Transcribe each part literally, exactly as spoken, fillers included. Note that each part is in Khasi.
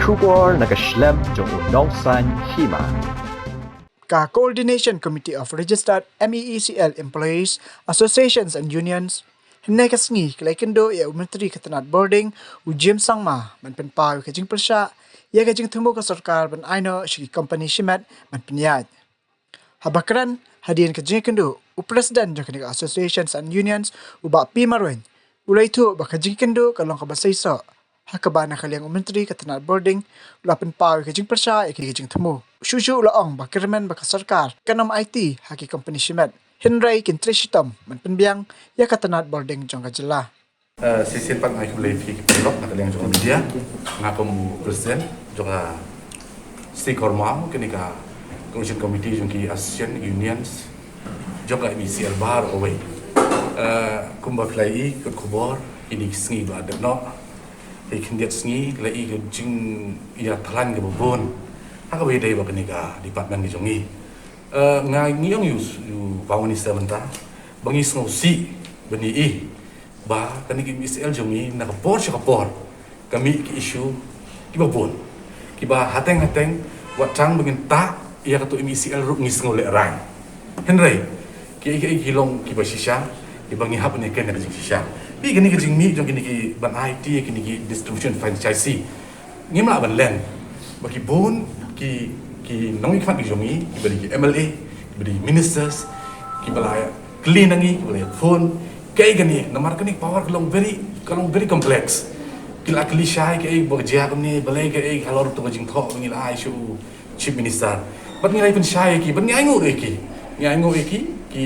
Khubor na ka shlem jong u nongsan hima. Ka Coordination Committee of Registered M E E C L Employees Associations and Unions hynne ka sngi ka la ïakynduh ïa u Myntri ka tnat bording u James Sangma ban pynpaw ïa ka jingpyrshah ïa ka jingthmu ka sorkar ban ai noh sha ki kompani shimet ban pynïaid. Haba kren hadien ka jingïakynduh, u President jong kane ka Associations and Unions, u Bah P Marwein, u la ïathuh ba ka jingïakynduh ka long kaba seisoh, ha kaba na ka liang u Myntri ka tnat bording u la pynpaw ïa ka jingpyrshah ïa ka jingthmu. Shuh shuh u la ong ba kyrmen ba ka sorkar kan ym aiti ha ki kompani shimet, hynrei kin trei shitom ban pynbiang ïa ka tnat bording jong ka jylla. Eh, shisien pat nga ai khublei ïa phi ki paralok na ka liang jong ka media. Nga kum u president jong ka State Korma, kane ka coordination committee jong ki association, unions jong ka M E C L baroh kawei. Eh, kumba phi la ïohi kot khubor, kine ki sngi ba dep noh, ki khyndiat sngi ki la ïohi ka jingïathalan kaba bun ha kaba ïadei bad kane ka department ka jong ngi. Eh, nga ngi ong ïa u Prime Minister mynta ba ngi sngewsih ba ngi ïohi ba kane ka M E C L jong ngi na ka por sha ka por ka mih ki issue kiba bun, kiba hateng hateng, wat tang ba ngin tah ïa katu M E C L ruh ngi sngewlehraiñ. Hynrei kiei kiei ki long kiba shisha, kiba ngi hap ban ïakren ïa ka jingshisha. Phi, kane ka jingmih jong kine ki ban aiti ïa kine ki distribution franchise, ngim lah ban len ba ki bun ki, ki nongmihkhmat ki jong ngi, kiba dei ki M L A, kiba dei ki ministers, kiba la kylli na ngi, kiba la phone, kaei kane, namar kane ka power ka long very, ka long very complex. Ki la kylli shai kaei ba jia kumne, balei kaei halor katu ka jingthoh ba ngi la ai sha u Chief Minister. Bad ngi la pynshai ïa ki, bad ngi ainguh ïa ki, ngi ainguh ïa ki, ki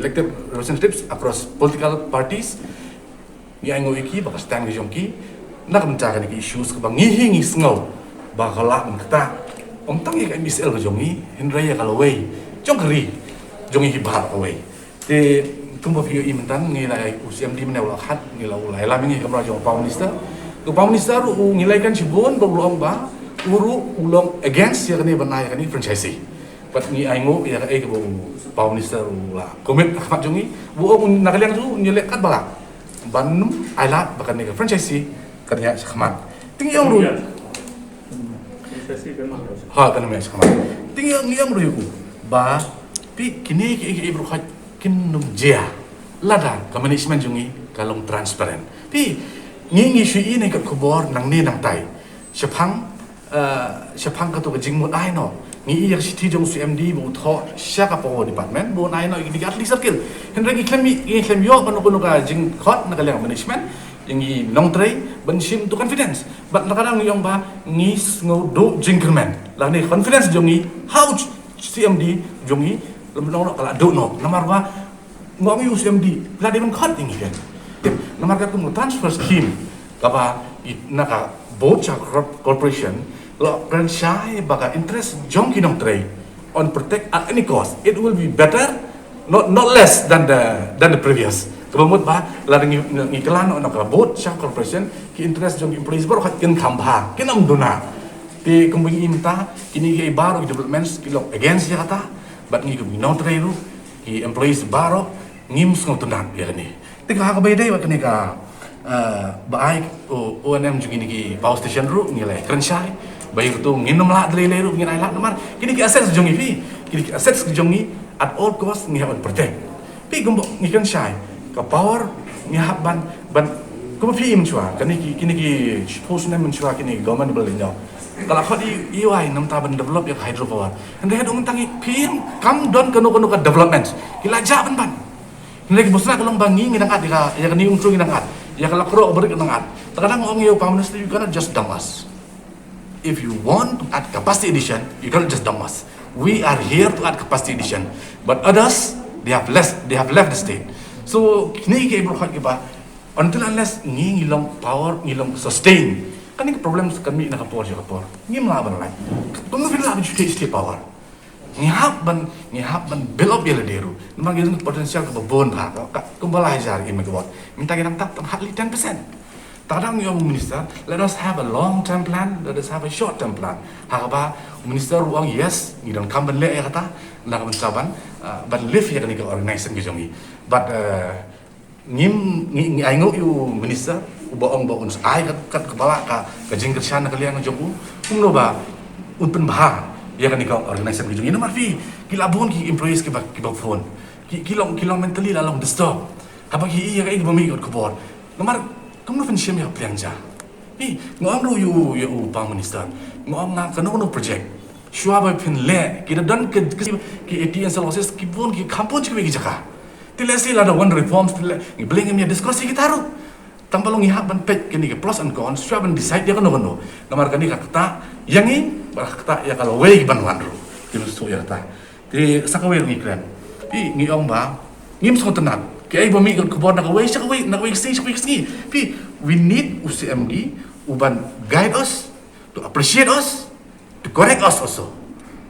elected representatives across political parties. Ngi ainguh ïa ki ba ka stand ka jong ki na ka bynta kane ka issues kaba ngi hi ngi sngew ba ka lah ban ktah, ym tang ïa ka M E C L ka jong ngi, hynrei ïa ka lawei jong ka ri jong ngi hi baroh kawei. Te kumba phi ïohi mynta, ngi la, u C M D mynne u la khat, ngi la, u la ïalam ïa ngi ha kamra jong u Prime Minister. U Prime Minister ruh u, ngi la ïakren shibun ba u la ong ba u ruh u long against ïa kane ban ai ïa kane franchise. Bad ngi ainguh ïa kaei kaba u Prime Minister u la commit ha khmat jong ngi. U ong na ka liang jong u un ïaleh katba lah ban ym ailad ba kane ka franchise kan ïaid shakhmat. Te ngi ong ruh, ha, kan ym ïaid shakhmat. Te ngi ong, ngi ong ruh ïa u ba, phi, kine kiei kiei baroh kin ym jia lada ka management jong ngi ka long transparent. Phi, ngi, ngi shu ïohi na ki kot khubor nangne nangtai shaphang, eh, shaphang katu ka jingmut ai noh. Ngi ïohi ïa ka shithi jong u C M D ba u thoh sha ka Power Department ba un ai noh ïa ki Artylli Circle. Hynrei ngi khlem, ngi khlem ïoh kano kano ka jingkhot na ka liang management ïa ngi nongtrei ban shim tu confidence. Bad na ka daw ngi ong ba ngi sngew duh jingkyrmen lane confidence jong ngi ha u C M D jong ngi, lem long ka la duh noh. Namar ba nga ong ïa u C M D, la dei ban khot ïa ngi kan. Namar ka kum transfer scheme kaba i, na ka board sha corp-, corporation, la kren shai ba ka interest jong ki nongtrei un protect at any cost. It will be better, not, not less than the, than the previous. Kaba mut ba lada ngi, ngi kylla noh na ka board sha corporation, ki interest jong ki employees baroh kin kham bha, kin ym duna. Te kumba ngi ïohi mynta, kine kiei baroh ki developments ki long against ïa kata. Bad ngi kum ki nongtrei ruh, ki employees baroh, ngim sngewtynnat ïa kane. Te ha kaba ïadei bad kane ka, eh, ba ai u O and M jong kine ki power station ruh, ngi la kren shai ba ïa katu ngin ym lah de lei lei ruh ngin ailad namar kine ki assets jong ngi, phi, kine ki assets jong ngi, at all cost ngi hap ban protect. Phi, kumba ngi kren shai, ka power ngi hap ban, ban, kumba phi ïohi mynshuwa, kine ki, kine ki, suppose ne mynshuwa kine government ba la leit noh, ka la khot ïa u E Y namar ban develop ïa ka hydropower. Hynrei haduh mynta ngi, phi, kam don kano kano ka development. Ki la jah ban ban. Hynrei ka bsara ka long ba ngi, ngi nang ïaid ïa ka, ïa kane ka umtur ngi nang ïaid, ïa ka la khroh barit ngi nang ïaid. Te ka dang ong ïa u Prime Minister, you cannot just dump us. If you want to add capacity addition, you cannot just dump us. We are here to add capacity addition. But others, they have less, they have left the state. So kine kiei baroh kiba, until unless ngi, ngi long power, ngi long sustain, kane ka problem kan mih na ka por sha ka por. Ngim lah ban lait. Kumno phi lah ban shu thied, shu thied power? Ngi hap ban, ngi hap ban build up ïa lade ruh. Namar ngi don potential kaba bun bha, ka, ka, kumba lai hajar megawatt. Mynta ngi dang tap tang hardly ten percent. Te ka dang ong u Minister, let us have a long term plan, let us have a short term plan. Ha kaba u Minister u ong, yes, ngi donkam ban leh ïa kata, na ka bynta ban, uh, ban lift ïa kane ka organization ka jong ngi. But, uh, ngim, ngi, ngi ainguh ïa u Minister, Uba ong ba un ai kat, kat kaba lah ka, ka jingkyrshan na ka liang jong u. Kumno ba un pynbha ïa kane ka organization ka jong ngi. Namar phi, ki la bun ki employees kiba, kiba phone. Ki, ki long, ki long mentally la long disturb. Haba ki ïa ka, ïa kaba mih kot khubor. Namar kumno phin shim ïa ka pliang ja. Phi, nga ong ruh ïa u, ïa u Prime Minister. Nga ong nga kano kano project. Shuwa ba phin leh, ki da don ki, ki, ki eighty and losses, ki bun, ki kham bun, ki, ki jaka. Te lehse lada wan reforms, te leh, ngi blame, ngim ïa discuss ïa kita ruh. Tang ba long ngi hap ban peit kine ki pros and cons, shuwa ban decide ïa kano kano. Namar kane ka ktah ïa ngi, bad ka ktah ïa ka lawei ban wan ruh. Te ngi shu ïa kata. Te sa kawei ngi kren. Phi, ngi ong ba ngim sngewtynnat. Kiei ba mih kot khubor na kawei sha kawei, na kawei ka sngi sha kawei ka sngi. Phi, we need u C M D u ban guide us, to appreciate us, to correct us also.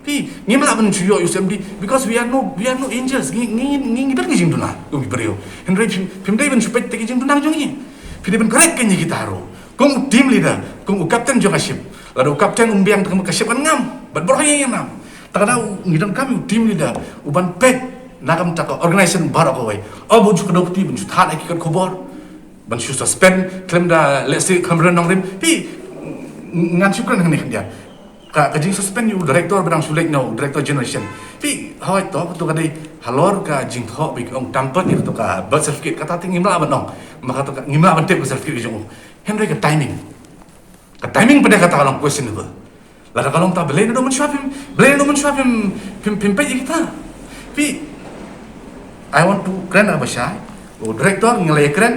Phi, ngim lah ban shu ïoh ïa u C M D because we are no, we are no angels. Ngi, ngi, ngi, ngi don ki jingduna kum ki briew. Hynrei phim, phim dei ban shu peit te ki jingduna jong ngi. Phi dei ban correct kane kita ruh. Kum u team leader, kum u captain jong ka ship. Lada u captain um biang te ka ship kan ngam. Bad baroh ïa ngam. Te ka daw ngi donkam ïa u team leader u ban peit na ka bynta ka organization baroh kawei. Ym ban shu kdew kti ban shu thad ïa ki kot khubor. Ban shu suspend khlem da lehse Cameron Nongrim. Phi, ngan shu kren hangne khyndiat. Ka, ka jingsuspend ïa u director ba dang shu leit na u director generation. Phi, hooid to, to ka dei halor ka jingthoh ba ki ong tam pat ïa to ka birth certificate, kata te ngim lah ban ong. Ma kata ka, ngim lah ban tip ka certificate ka jong u. Hynrei ka timing. Ka timing pat kata ka long questionable. Lada ka long ta, balei naduh mynshuwa phim, balei naduh mynshuwa phim, phim, phim peit ïa kita. Phi, I want to kren da kaba shai. U director ngi la ïakren,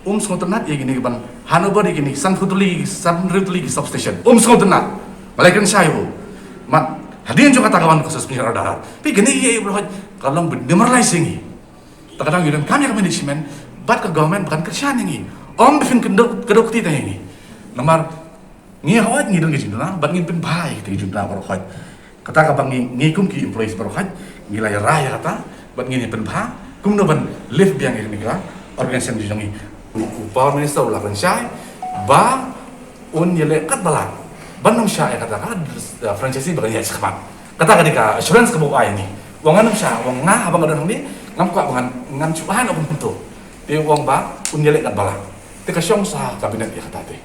um sngewtynnat ïa kine ki ban handover ïa kine ki sanphew tylli, sanphew tylli ki substation. Um sngewtynnat. Nga la ïakren shai u. Mat, hadien jong kata ka wan ka suspension order. Phi, kine ki, ïa, ïa, ka long bad demoralize ïa ngi. Te ka dang ngi donkam ïa ka management bad ka government ba kan kyrshan ïa ngi. Ym ba phin kdew, kdew kti tang ïa ngi. Namar ngi hooid ngi don ki jingduna bad ngin pynbha ïa kita ki jingduna baroh hooid. Kata kaba ngi, ngi kum ki employees baroh hooid ngi la ïa rai ïa kata bad ngin ïa pynbha kumno ban lift biang ïa kane ka organization jong ngi. U, u Power Minister u la kren shai ba un ïaleh katba lah ban ym shah ïa kata ka, uh, franchise ba kan ïaid shakhmat. Kata ka dei ka assurance kaba u ai ïa ngi. U ong ngan ym shah, u ong nga haba nga don hangne ngam kwah ba ngan, ngan shu ai noh kum kumto. Te u ong ba un ïaleh katba lah. Te ka shong sha cabinet ïa kata te.